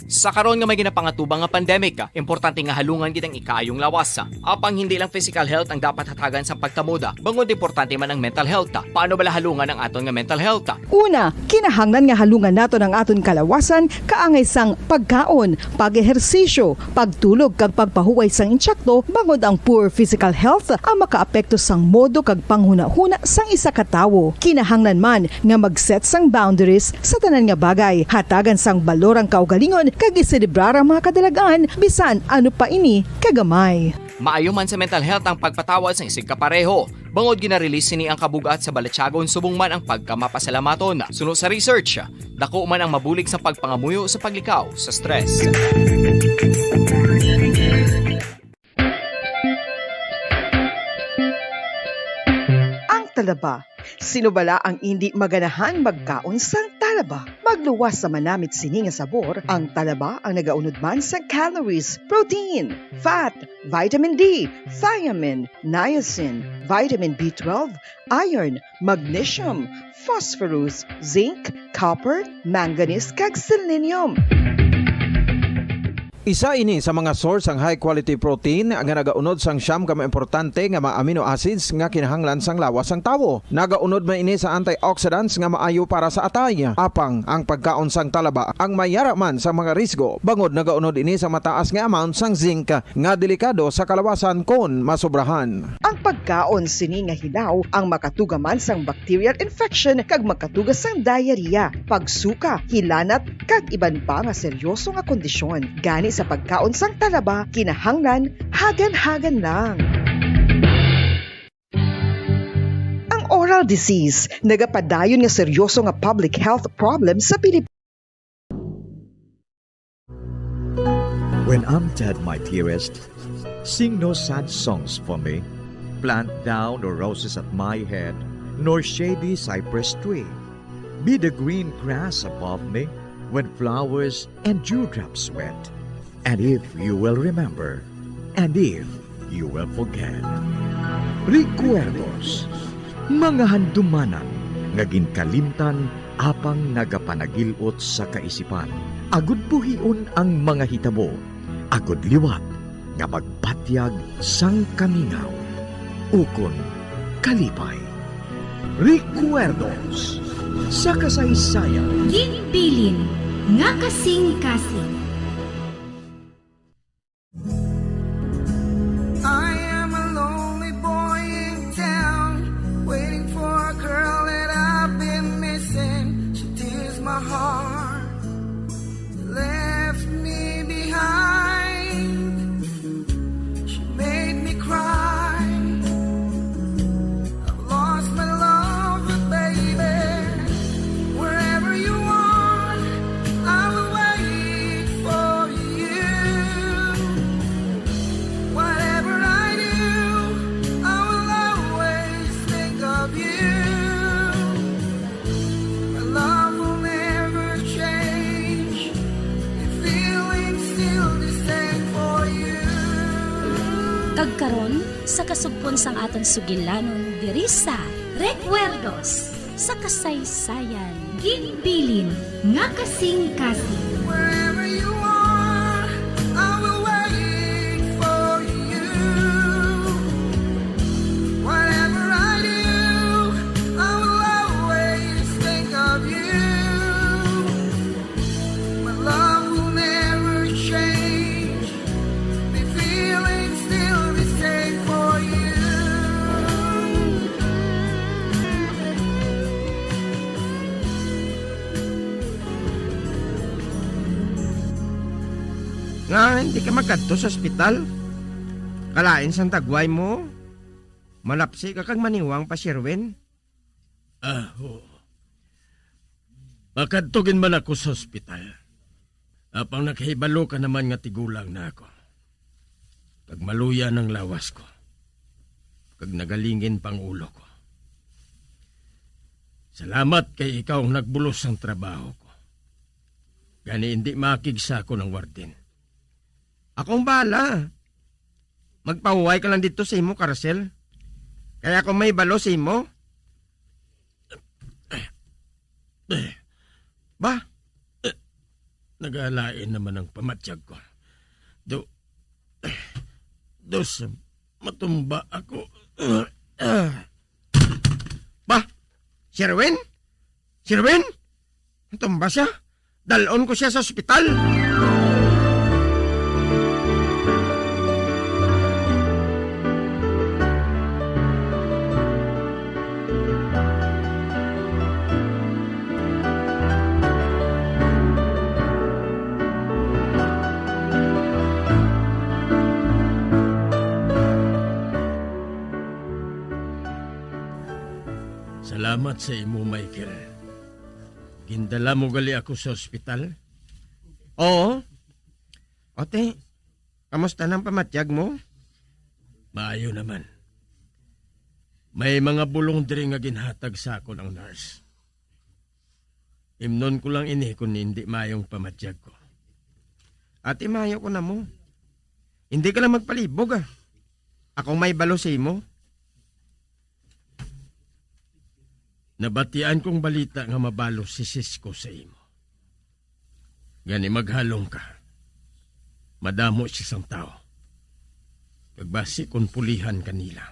Sa karon nga may ginapangatubang nga pandemic, importante nga halungan gid ang ikaayong lawas. Apang hindi lang physical health ang dapat hatagan sang pagtamod, bangod importante man ang mental health. Paano bala halungan ang aton nga mental health? Una, kinahanglan nga halungan naton ang aton kalawasan kaangay sang pagkaon, pag-ehersisyo, pagtulog, kag pagpahuway sang insakto, bangod ang poor physical health ang makaapekto sang modo kag panghunahuna sang isa ka tawo. Kinahanglan man nga mag-set sang boundaries sa tanan nga bagay, hatagan sang balor ang kaugalingon, kag iselebrar ang mga kadalagan bisan ano pa ini kagamay. Maayo man sa mental health ang pagpatawad sang isigkapareho, bangod gina-release sini ang kabug-at sa balatyagon subong man ang pagkamapasalamaton. Suno sa research, dako man ang mabulig sa pagpangamuyo sa paglikaw sa stress. Ang talaba. Sino bala ang indi maganahan magkaon sang talaba? Magluwas sa manamit sini nga sabor, ang talaba ang nagaunod man sa calories, protein, fat, vitamin D, thiamine, niacin, vitamin B twelve, iron, magnesium, phosphorus, zinc, copper, manganese, kag selenium. Isa ini sa mga source sang high quality protein nga nagaunod sang siyam ka mga importante nga mga amino acids nga kinahanglan sang lawas sang tawo. Nagaunod man ini sa antioxidants nga maayo para sa atay. Apang ang pagkaon sang talaba ang may yara man sa mga risgo, bangod nagaunod ini sa mataas nga amount sang zinc nga delikado sa kalawasan kon masobrahan. Ang pagkaon sini nga hilaw ang makatuga man sang bacterial infection kag makatuga sang diarrhea, pagsuka, hilanat, kag iban pa nga seryoso nga kondisyon. Gani sa pagkaon sang talaba, kinahanglan hagan-hagan lang. Ang oral disease, nagapadayon nga seryoso nga public health problem sa Pilipinas. When I'm dead, my dearest, sing no sad songs for me. Plant thou no roses at my head, nor shady cypress tree. Be the green grass above me when flowers and dewdrops wet. And if you will remember, and if you will forget. Recuerdos, mga handumanan nga ginkalimtan apang nagapanagil-ot sa kaisipan, agud buhion ang mga hitabo, agud liwat nga magbatyag sang kamingaw ukon kalipay. Recuerdos sa kasaysayan. Ginbilin nga kasing-kasing. I am a lonely boy in town, waiting for a girl that I've been missing. She tears my heart, left me behind. She made me cry. I've lost my love, but baby, wherever you are, I will wait for you. Whatever I do, I will always think of you. My love will never change. The feeling's still the same for you. Kag karon, sa kasugpon sang aton sugilanon diri sa Recuerdos sa Kasaysayan. Ginbilin nga kasing-kasing. Wherever you are, I will wait for you. Whatever I do, I will always think of you. My love will never change. The feeling's still the same for you. Nga hindi ka magkadto sa ospital? Kalain sang dagway mo? Malapsi ka kag maniwang pa, Sherwin? Ah, oo. Makadto gid man ako sa ospital. Apang nakahibalo ka naman nga tigulang na ako. Kag maluya ang lawas ko. Kag nagalingin pa ang ulo ko. Salamat kay ikaw ang nagbulos sang trabaho ko. Gani hindi makig sa akon ang warden. Akong bahala. Magpahuway ka lang didto sa imo karasel. Kay ako may balo sa imo. Ba? Nagalain naman ang pamatyag ko. Do, dos, matumba ako. Ba? Sherwin? Sherwin? Tumba siya? Dalon ko siya sa ospital. Salamat sa imo, Michael. Gindala mo gali ako sa ospital? Oo. Ote, kamusta nang pamatyag mo? Maayo naman. May mga bulong diri nga ginhatag sa akon ang nurse. Imnon ko lang ini kon hindi maayong pamatyag ko. Ate, maayo ko na mo. Hindi ka lang magpalibog, ah. Akong may balo sa imo. Nabatian kong balita nga mabalos si Cisco sa imo. Gani maghalong ka. Madamo siya sang tawo. Kag basi kon pulihan ka nila.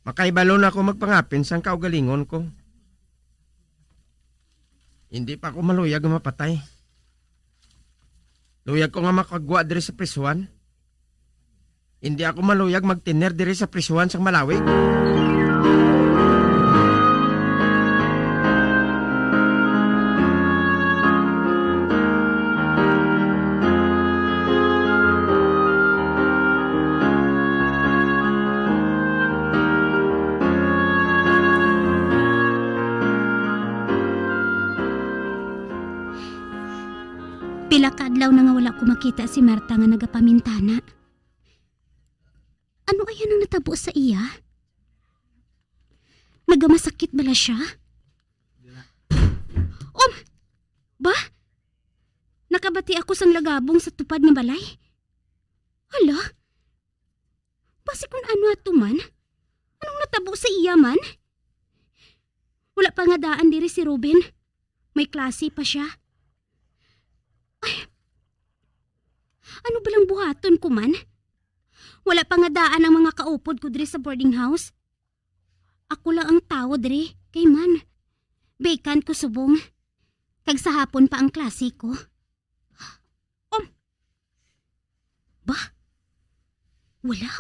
Makaibalo na ako magpangapin sang kaugalingon ko. Hindi pa ako maluyag nga mapatay. Luyag ko nga makagwa diri sa prisuhan. Hindi ako maluyag magtener diri sa prisuhan sang Malawig. Pila ka adlaw na nga wala ko makita si Marta nga nagapamintana. Ano aya nang natabo sa iya? Nagamasakit bala siya? Nakabati ako sang lagabong sa tupad nga balay. Hala? Basi kun ano ato man? Anong natabo sa iya man? Wala pa nga daan diri si Ruben. May klase pa siya. Ay, ano ba lang buhaton ko man? Wala pa nga daan ang mga kaupod ko diri sa boarding house. Ako lang ang tawo diri, kay man, vacant ko subong. Kag sa hapon pa ang klase ko. Um, ba? Wala?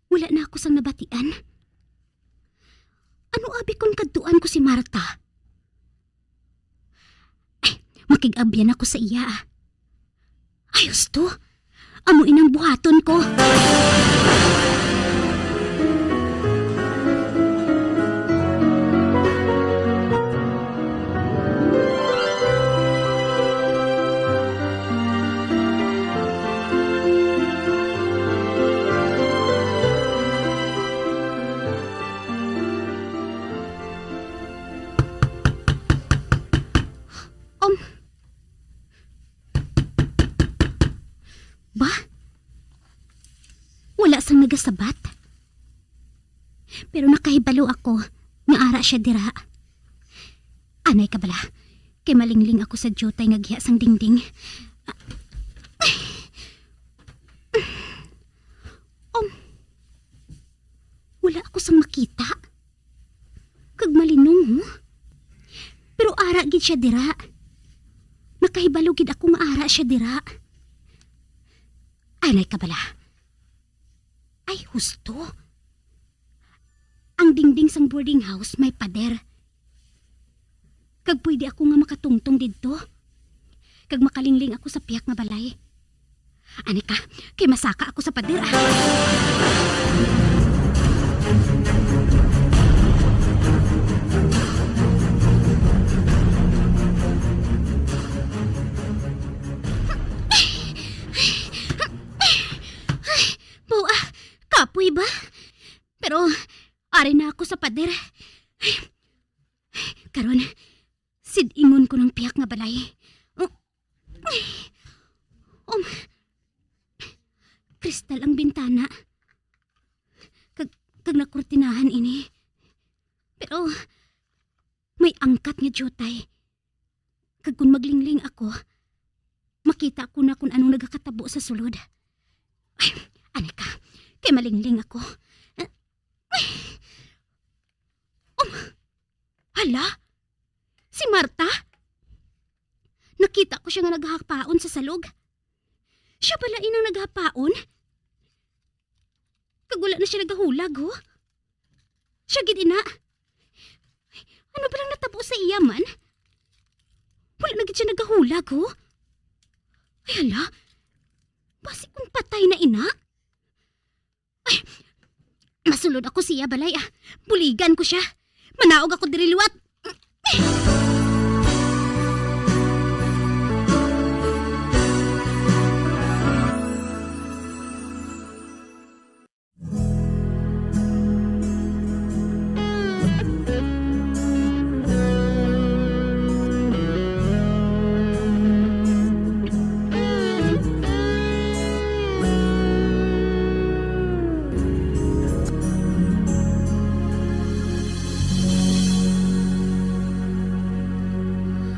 Wala na ako sang nabatian. Ano abi kung kadtuan ko si Marta? Ay, makig-abyan ako sa iya, ah. Ay, husto. Amo inang buhaton ko. Um, ba? Wala sang nagasabat. Pero nakahibalo ako nga ara siya dira. Anay ka bala, kay malingling ako sa diutay nga giha sang dingding. Um, wala ako sang makita. Kag malinong, oh. Pero ara gid siya dira. Nakahibalo gid ako nga ara siya dira. Anay ka bala. Ay, husto. Ang dingding sang boarding house may pader. Kag pwede ako nga makatungtong didto. Kag makalingling ako sa pihak nga balay. Ani ka, kay masaka ako sa pader, ah. Ay, buwa, kapoy ba? Pero ari na ako sa pader. Karon, sid-ingon ko ng pihak nga balay. Um, kristal ang bintana. Kag, kag nakurtinahan ini. Pero may angkat nga diutay. Kag kon maglingling ako, makita ko na kung anong nagakatabo sa sulod. Ay, ani ka, kay malingling ako. Um, hala? Si Marta? Nakita ko siya nga naghahapaon sa salog. Siya bala inang naghapaon? Kag wala na siya nagahulag, ho? Siya gid ina. Ano ba lang natabo sa iya man? Wala na gid siya nagahulag, ho? Ay, hala. Basi kung patay na ina? Ay, masulod ako siya balay, ah. Buligan ko siya. Manaog ako diri liwat.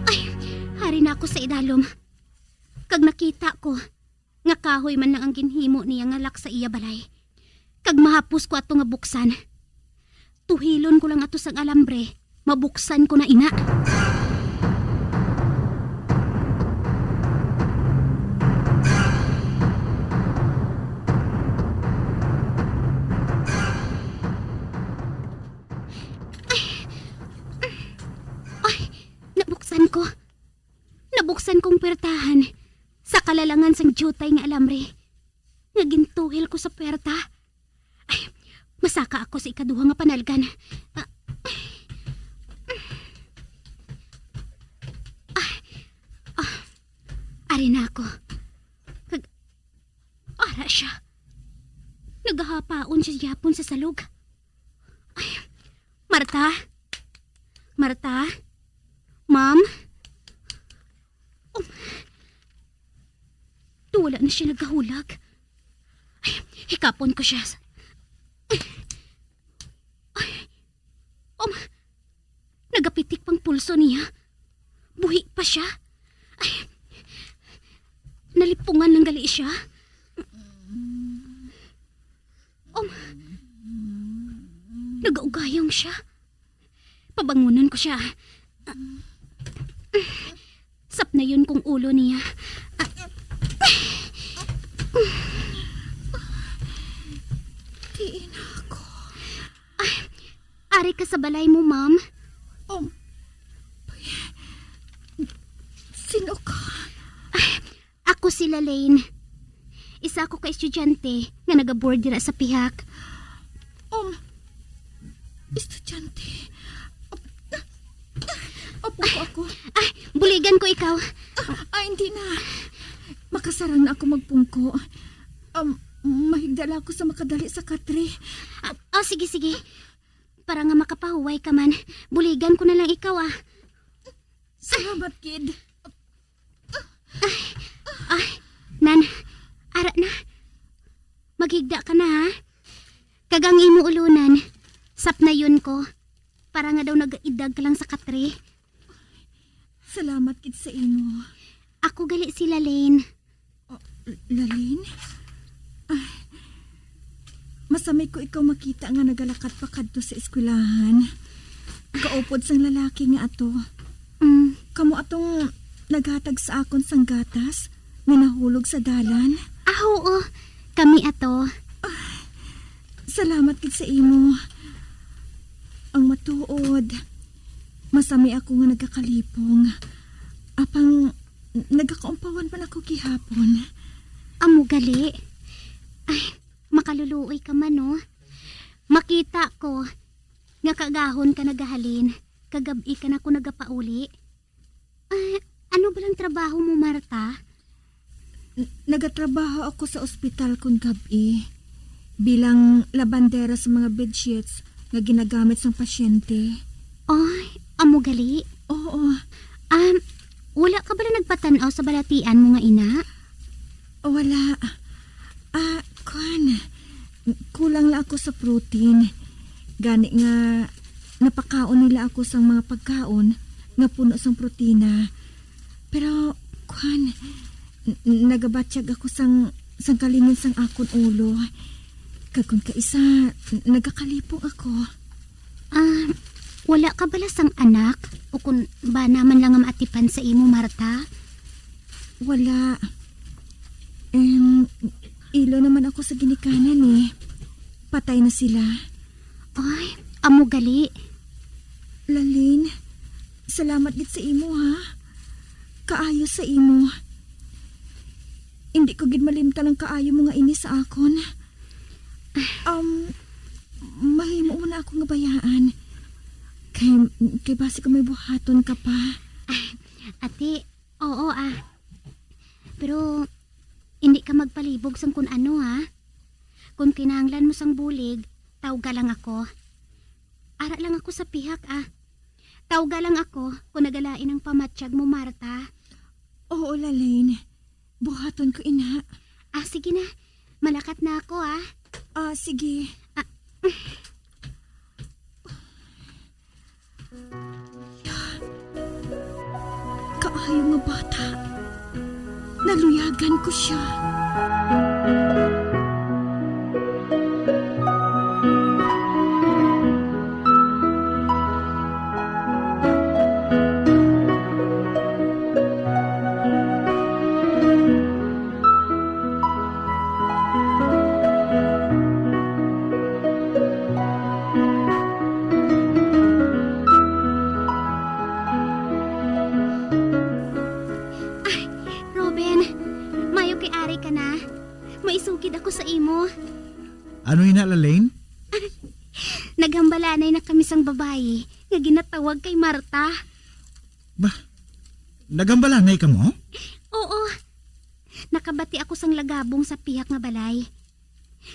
Ay, hari na ako sa idalom. Kag nakita ko nga kahoy man lang ang ginhimo niya nga lock sa iya balay. Kag mahapos ko ato nga buksan. Tuhilon ko lang ato sang alambre, mabuksan ko na ina. Ay! Ay! Nabuksan ko. Nabuksan kong puwertahan sa kalalangan sang diutay nga alambre nga gintuhil ko sa puwerta. Ay, masaka ako sa ikaduha nga panalgan. Ah, ah, ah, ari na ako. Kag, ara siya. Nagahapaon siya yapon sa salog. Ay, Marta? Marta? Ma'am? Um, na siya nagahulag. Ay, hikapon ko siya. Ay, um, nagapitik pang pulso niya. Buhi pa siya. Ay, nalipungan lang gali siya. Um, nagaugayong siya. Pabangunan ko siya. Sapnayon kong ulo niya. Tiin ako. Ari ka sa balay mo, ma'am. Um, sino ka? Ako si Lalaine. Isa ako ka estudyante nga nagaboard dira sa pihak. Um, estudyante? Ap-, apo ko ako. Ay, buligan ko ikaw. Ah, ah, hindi na. Makasarang na ako magpungko. Um, mahigda lang ako sa makadali sa katre. Ah, ah, sige, sige. Para nga makapahuway ka man, buligan ko na lang ikaw, ah. Salamat, kid. Ay, ay, Nan, ara na. Maghigda ka na, ha? Kag ang imo ulunan, sapnayon ko, para nga daw nagaidag ka lang sa katre. Salamat gid sa imo. Ako gali si Lalaine. Oh, Lalaine? Ay, masami ko ikaw makita nga nagalakat pa kadto sa eskwelahan. Kaupod sang lalaki nga ato. Mm. Kamo atong naghatag sa akon sang gatas nga nahulog sa dalan? Ah, oo. Kami ato. Ah, salamat gid sa imo. Ang matuod, masami ako nga nagakalipong. Apang nagakaumpawan man ako gihapon. Amo gali. Ay, makaluluoy ka man, no? Makita ko nga kaagahon ka nagahalin, kag gab-i ka na ko nagapauli. Ah, ano ba lang trabaho mo, Marta? N-, nagatrabaho ako sa ospital kon gab-i bilang labandera sa mga bedsheets nga ginagamit sang pasyente. Ay, amo gali? Oo. Um, wala ka bala nagpatan-aw sa balatian mo nga ina? Wala. Ah, kuan, kulang lang ako sa protein. Gani nga napakaon nila ako sang mga pagkaon nga puno sang protina. Pero, kuan, n-, n-, nagabatyag ako sang, sang kalingin sang akon ulo. Kag kon kaisa, n-, nagakalipong ako. Ah, wala ka bala sang anak? O kon bana man lang nga maatipan sa imo, Marta? Wala. Em, ilo naman ako sa ginikanan, eh. Patay na sila. Ay, amo gali. Lalin, salamat gid sa imo, ha? Kaayo sa imo. Hindi ko gid malimtan ang kaayo mo nga ini sa akon. Um, mahimo mo na ako nga bayaan. Kay, kay basi ko may buhaton ka pa. Ate, oo, ah. Pero, hindi ka magpalibog sang kun ano, ha? Kung kinahanglan mo sang bulig, tawga lang ako. Ara lang ako sa pihak, ah. Tawga lang ako kung nagalain ang pamatyag mo, Marta. Oo, Lalaine. Buhaton ko ina. Ah, sige na. Malakat na ako, ah. Ah, sige. Ah. Kaayo nga bata. Naluyagan ko siya. Ay, Ruben, mayo kay ari ka na. May isugid ako sa imo. Ano ina, Lalaine? Naghambalanay na kami sang babayi nga ginatawag kay Marta. Bah, naghambalanay kamo? Oo. Nakabati ako sang lagabong sa pihak nga balay.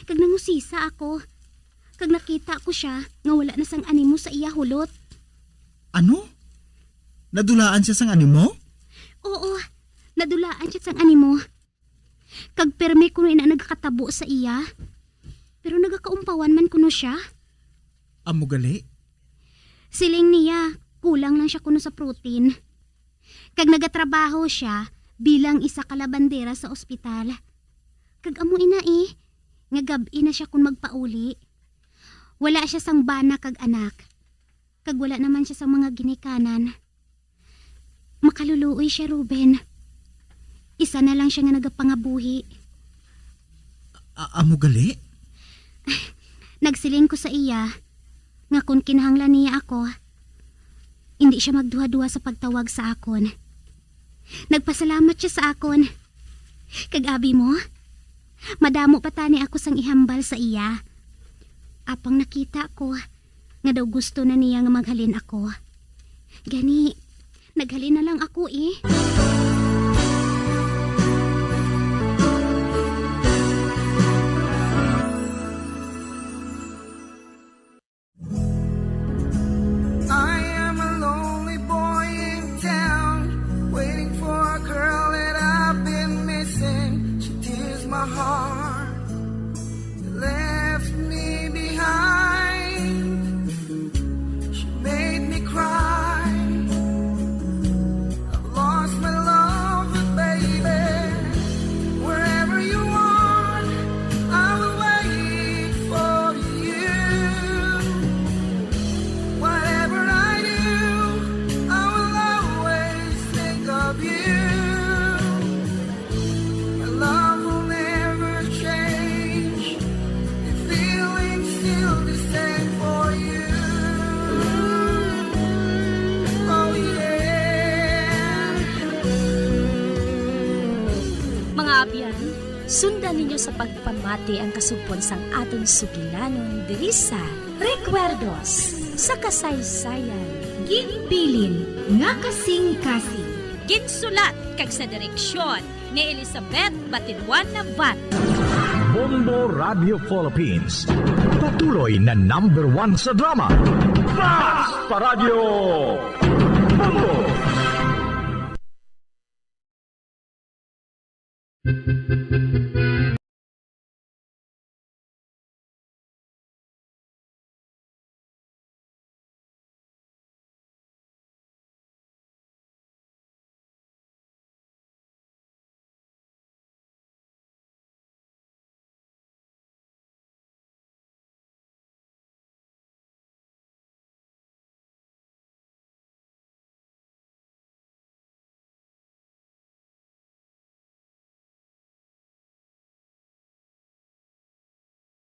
Kag nangusisa ako. Kag nakita ko sia nga wala na sang animo sa iya hulot. Ano? Nadulaan sia sang animo? Oo, nadulaan sia sang animo. Kag pirmi kuno ina nagakatabo sa iya. Pero nagakaumpawan man kuno siya. Amo gali? Siling niya, kulang lang siya kuno sa protein. Kag nagatrabaho siya bilang isa ka labandera sa ospital. Kag amo ina, eh, nga gab-i na siya kun magpauli. Wala siya sang bana kag anak. Kag wala naman siya sang mga ginikanan. Makaluluoy siya, Ruben. Isa na lang siya nga nagapangabuhi. A-, amo gali? Nagsiling ko sa iya nga kon kinahanglan niya ako, hindi siya magduha-duha sa pagtawag sa akon. Nagpasalamat siya sa akon. Kag abi mo, madamo pa tani ako sang ihambal sa iya. Apang nakita ko nga daw gusto na niya nga maghalin ako. Gani, naghalin na lang ako, eh. I am a lonely boy in town, waiting for a girl that I've been missing. She tears my heart, left me behind. She made me cry. I've lost my love, but baby, wherever you are, I will wait for you. Whatever I do, I will always think of you. My love will never change. The feeling's still the same for you. Oh, yeah. Mga abyan, sundan ninyo sa pagpamati ang kasugpon sang aton sugilanon diri sa Recuerdos sa Kasaysayan. Ginbilin nga kasing-kasing. Ginsulat kag sa direksyon ni Elizabeth Batiduan Navarro. Bombo Radio Philippines. Patuloy na number one sa drama. Basta Radyo!